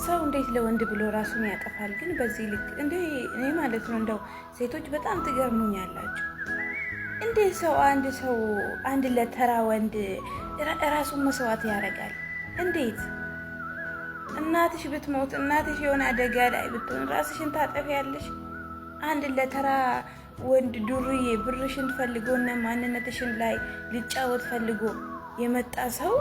ሰው እንዴት ለወንድ ብሎ ራሱን ያጠፋል? ግን በዚህ ልክ እንዴ! እኔ ማለት ነው እንደው ሴቶች በጣም ትገርሙኛላችሁ። እንዴት ሰው አንድ ሰው አንድ ለተራ ወንድ ራሱን መስዋዕት ያደርጋል? እንዴት? እናትሽ ብትሞት፣ እናትሽ የሆነ አደጋ ላይ ብትሆን ራስሽን ታጠፊያለሽ? አንድ ለተራ ወንድ ዱርዬ ብርሽን ፈልጎና ማንነትሽን ላይ ሊጫወት ፈልጎ የመጣ ሰው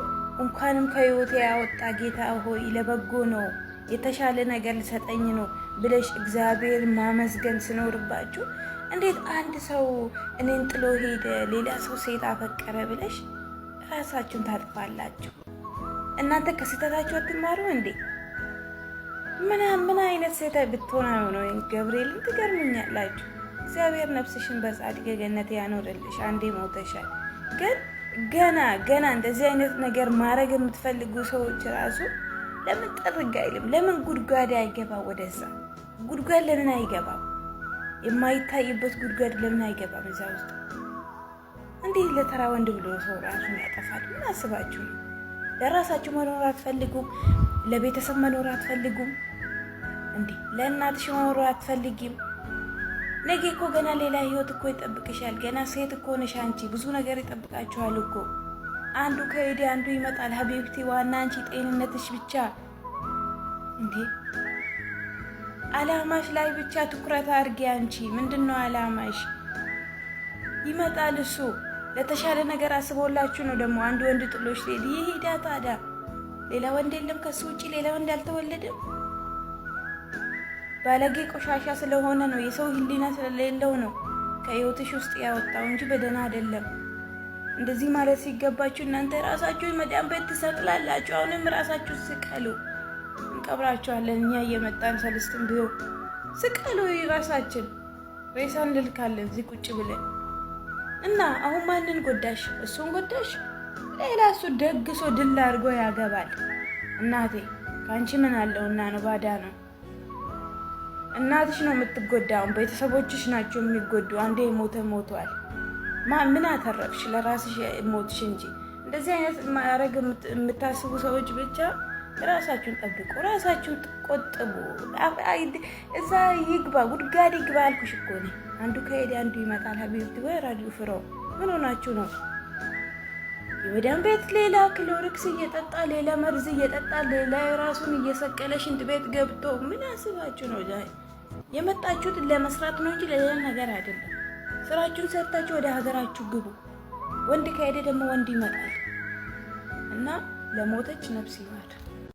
እንኳንም ከህይወቴ ያወጣ ጌታ ሆይ ለበጎ ነው፣ የተሻለ ነገር ሊሰጠኝ ነው ብለሽ እግዚአብሔር ማመስገን ሲኖርባችሁ እንዴት አንድ ሰው እኔን ጥሎ ሄደ፣ ሌላ ሰው ሴት አፈቀረ ብለሽ ራሳችሁን ታጥፋላችሁ? እናንተ ከስህተታችሁ አትማሩ እንዴ? ምን አይነት ሴት ብትሆን ነው? ገብርኤልን ትገርሙኛላችሁ። እግዚአብሔር ነፍስሽን በጻድቅ ገነት ያኖርልሽ። አንዴ ሞተሻል። ግን ገና ገና እንደዚህ አይነት ነገር ማድረግ የምትፈልጉ ሰዎች ራሱ ለምን ጥርግ አይልም? ለምን ጉድጓድ አይገባ? ወደዛ ጉድጓድ ለምን አይገባም? የማይታይበት ጉድጓድ ለምን አይገባም? እዛ ውስጥ እንዴት ለተራ ወንድ ብሎ ሰው ራሱን ያጠፋል? ምን አስባችሁ ነው? ለራሳችሁ መኖር አትፈልጉም? ለቤተሰብ መኖር አትፈልጉም? እንዴ ለእናትሽ መኖር አትፈልጊም? ነገ እኮ ገና ሌላ ህይወት እኮ ይጠብቅሻል። ገና ሴት እኮ ነሽ አንቺ፣ ብዙ ነገር ይጠብቃችኋል እኮ። አንዱ ከሄደ አንዱ ይመጣል። حبيبتي ዋና አንቺ ጤንነትሽ ብቻ፣ እንዴ አላማሽ ላይ ብቻ ትኩረት አድርጊ። አንቺ ምንድን ነው አላማሽ? ይመጣል እሱ ለተሻለ ነገር አስቦላችሁ ነው። ደግሞ አንድ ወንድ ጥሎሽ ሄድ ይሄዳ። ታዲያ ሌላ ወንድ የለም ከሱ ውጭ፣ ሌላ ወንድ አልተወለደም። ባለጌ ቆሻሻ ስለሆነ ነው፣ የሰው ህሊና ስለሌለው ነው ከህይወትሽ ውስጥ ያወጣው እንጂ በደህና አይደለም። እንደዚህ ማለት ሲገባችሁ እናንተ ራሳችሁን መዳን ቤት ትሰቅላላችሁ። አሁንም ራሳችሁ ስቀሉ፣ እንቀብራችኋለን። እኛ እየመጣን ሰልስትም ቢሆን ስቀሉ፣ ራሳችን ሬሳ እንልካለን እዚህ ቁጭ ብለን። እና አሁን ማንን ጎዳሽ? እሱን ጎዳሽ? ሌላ እሱ ደግሶ ድል አድርጎ ያገባል። እናቴ ከአንቺ ምን አለውና ነው? ባዳ ነው። እናትሽ ነው የምትጎዳው፣ ቤተሰቦችሽ ናቸው የሚጎዱ። አንዴ የሞተ ሞቷል። ምን አተረፍሽ? ለራስሽ ሞትሽ እንጂ። እንደዚህ አይነት ማድረግ የምታስቡ ሰዎች ብቻ ራሳችሁን ጠብቁ፣ ራሳችሁን ቆጥቡ። እዛ ይግባ ጉድጓድ ይግባ አልኩሽ እኮ እኔ። አንዱ ከሄደ አንዱ ይመጣል። حبيبتي ወይ ራዲዮ ፍረው ምን ሆናችሁ ነው? የመዳም ቤት ሌላ ክሎሪክስ እየጠጣ፣ ሌላ መርዝ እየጠጣ፣ ሌላ ራሱን እየሰቀለ ሽንት ቤት ገብቶ ምን አስባችሁ ነው? የመጣችሁት ለመስራት ነው እንጂ ለሌላ ነገር አይደለም። ስራችሁን ሰርታችሁ ወደ ሀገራችሁ ግቡ። ወንድ ከሄደ ደግሞ ወንድ ይመጣል እና ለሞተች ነፍስ ይማር።